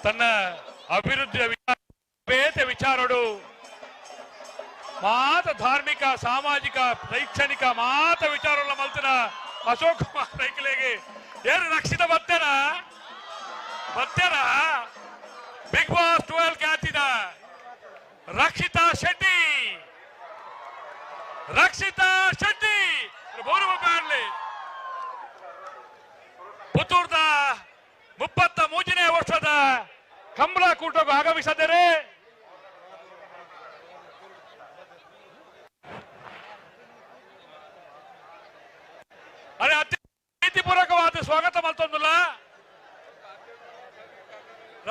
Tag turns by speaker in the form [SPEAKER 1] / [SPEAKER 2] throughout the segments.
[SPEAKER 1] ತನ್ನ ಅಭಿವೃದ್ಧಿಯ ಬೇತೆ ವಿಚಾರಡು ಮಾತ ಧಾರ್ಮಿಕ, ಸಾಮಾಜಿಕ, ಶೈಕ್ಷಣಿಕ ಮಾತ ವಿಚಾರಗಳ ಮಲ್ತಿನ ಅಶೋಕ್ ಕುಮಾರ್ ರೈಕುಲೆಗ್ ಏರು ರಕ್ಷಿತ ಬತ್ತೇನ ಬತ್ತೇನ? ಬಿಗ್ ಬಾಸ್ 12 ಖ್ಯಾತಿದ ರಕ್ಷಿತಾ ಶೆಟ್ಟಿ, ರಕ್ಷಿತಾ ಶೆಟ್ಟಿ ಬೋರು. ಪುತ್ತೂರ್ದ 33ನೇ ವರ್ಷದ ಕಂಬಳ ಕೂಟಕ್ಕೆ ಆಗಮಿಸಿದರೆ ಅರೆ ಅತಿ ಪ್ರೀತಿಪೂರ್ವಕವಾದ ಸ್ವಾಗತ ಮಲ್ತೊಂದುಲ್ಲ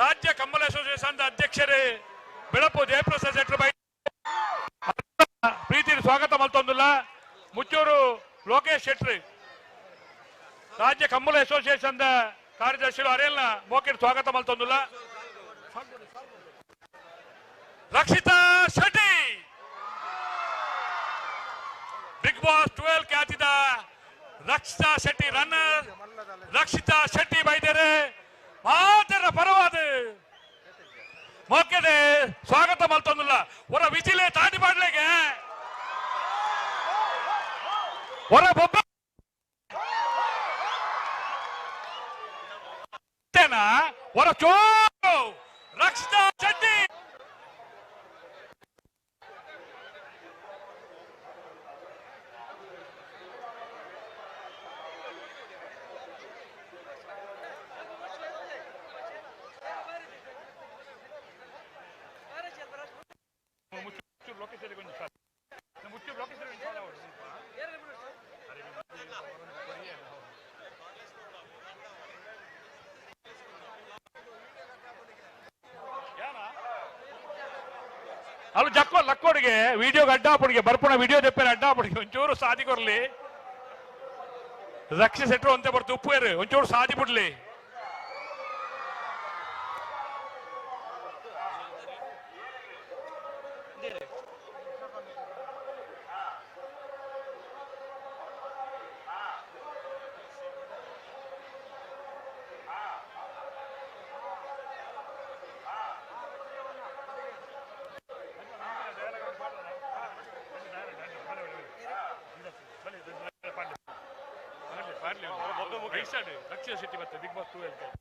[SPEAKER 1] ರಾಜ್ಯ ಕಂಬಳ ಅಸೋಸಿಯೇಷನ್ ಅಧ್ಯಕ್ಷರೇ ಬೆಳಪು ಜಯಪ್ರಸಾದ್ ಶೆಟ್ಟರ್ ಬೈ ಪ್ರೀತಿ ಸ್ವಾಗತ ಮಲ್ತೊಂದುಲ್ಲ. ಮುಚ್ಚೂರು ಲೋಕೇಶ್ ಶೆಟ್ಟಿ, ರಾಜ್ಯ ಕಂಬಳ ಅಸೋಸಿಯೇಷನ್ ಕಾರ್ಯದರ್ಶಿಗಳು ಅರೇಲ್ನ ಮೋಕಿರ್ ಸ್ವಾಗತ ಮಲ್ತೊಂದುಲ್ಲ. ರಕ್ಷಿತಾ ಶೆಟ್ಟಿ, ಬಿಗ್ ಬಾಸ್ 12 ಖ್ಯಾತಿದ ರಕ್ಷಿತಾ ಶೆಟ್ಟಿ, ರನ್ನರ್ ರಕ್ಷಿತಾ ಶೆಟ್ಟಿ ಬೈದರೆ ಮಾತರ ಪರವಾದ ಮೋಕೆಡೆ ಸ್ವಾಗತ ಮಲ್ತೊಂದುಲ್ಲ. ಹೊರ ವಿಜಿಲೆ ತಾಟಿ ಪಾಡ್ಲೆಗೆ ಹೊರ ಬೊಬ್ಬ ಹೊರ ಚೋ ರಕ್ಷಿತಾ ಶೆಟ್ಟಿ. ಅಲ್ಲ ಜಕ್ಕೋ ಲಕ್ಕೋಡಿಗೆ ವಿಡಿಯೋ ಅಡ್ಡಾಪುಡಿಗೆ ಬರ್ಪುಣ ವಿಡಿಯೋ ದೆಪ್ಪೇರ ಅಡ್ಡಾಪುಡಿಗೆ ಒಂಚೂರು ಸಾದಿ ಕೊರ್ಲಿ. ರಕ್ಷೆ ಸೆಟ್ರು ಅಂತೆ ಬರ್ತು ಉಪ್ಪು ಒಂಚೂರು ಸಾದಿ ಬಿಡ್ಲಿ. ರಕ್ಷಿತಾ ಶೆಟ್ಟಿ ಮತ್ತೆ ಬಿಗ್ ಬಾಸ್ 12.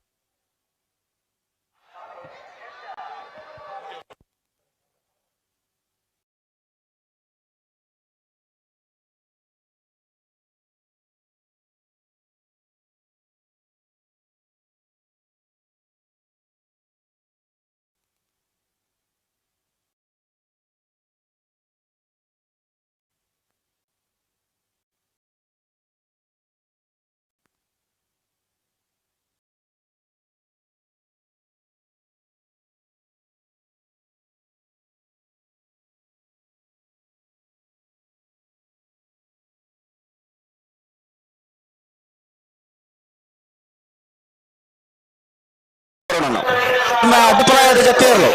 [SPEAKER 2] ನಿಮ್ಮ ಅಭಿಪ್ರಾಯದ ಜೊತೆ ಇರಲು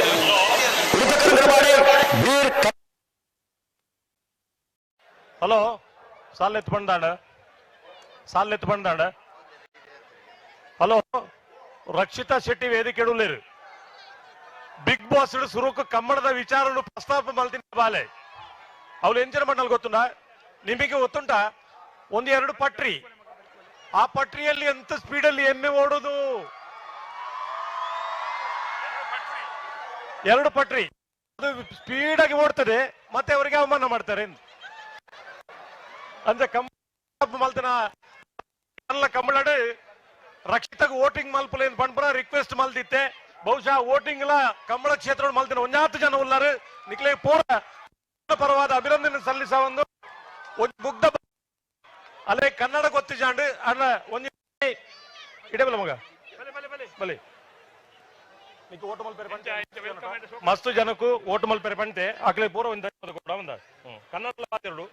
[SPEAKER 2] ವೀರ್.
[SPEAKER 3] ಹಲೋ, ಸಾಲ್ ಎತ್ತು ಬಂದಾಂಡ, ಸಾಲ್ ಎತ್ತು ಬಂದಾಂಡ. ಹಲೋ, ರಕ್ಷಿತಾ ಶೆಟ್ಟಿ ವೇದಿಕೆ ಉಳ್ಳೇರು. ಬಿಗ್ ಬಾಸ್ ಸುರುಕು ಕಮ್ಮಳದ ವಿಚಾರ ಪ್ರಸ್ತಾಪ ಮಲ್ತಿನ ಬಾಲೆ ಅವಳು ಎಂಚಿನ ಮಣ್ಣಲ್ಲಿ ಗೊತ್ತುಂಟ ನಿಮಗೆ? ಗೊತ್ತುಂಟ? ಒಂದು ಎರಡು ಪಟ್ರಿ, ಆ ಪಟ್ರಿಯಲ್ಲಿ ಎಂತ ಸ್ಪೀಡಲ್ಲಿ ಎಮ್ಮೆ ಓಡುದು. ಎರಡು ಪಟ್ರಿ, ಅದು ಸ್ಪೀಡ್ ಆಗಿ ಓಡ್ತದೆ, ಮತ್ತೆ ಅವರಿಗೆ ಅವಮಾನ ಮಾಡ್ತಾರೆ. ಅಂದ್ರೆ ಕಮ್ ಮಲ್ತನ ಕಮ್ಮಳಡು ರಕ್ಷಿತಗ್ ವೋಟಿಂಗ್ ಮಲ್ಪುಲೆ ಪನ್ಪುನ ರಿಕ್ವೆಸ್ಟ್ ಮಲ್ದಿತ್ತೆ. ಬಹುಶಃ ವೋಟಿಂಗ್ ಲ ಕಮ್ಮಳ ಕ್ಷೇತ್ರ ಮಲ್ತಿನ ಒಂಜಾತು ಜನ ಉಲ್ಲಾರು. ನಿಕ್ಲೆ ಪೂರ ಪರವಾದ ಅಭಿನಂದನೆ ಸಲ್ಲಿಸ ಒಂದು ಒಂಜಿ ಮುಗ್ಧ ಅಲ್ಲೇ ಕನ್ನಡ ಗೊತ್ತಿಜಾಂಡ್ ಅಣ್ಣ ಒಂಜಿ ಇಡಬಲ್ಲ ಮಗ ಬಲೆ ನಿಕ್ ಓಟು ಮಲ್ಪೆರೆ ಪಂತೆ. ಮಸ್ತ್ ಜನಕ್ಕೂ ಓಟು ಮಲ್ಪೆರೆ ಪಂತೆ. ಅಕ್ಲೆ ಪೂರ ಒಂದು ಕೂಡ ಒಂದ ಕನ್ನಡ ಮಾತಾಡು.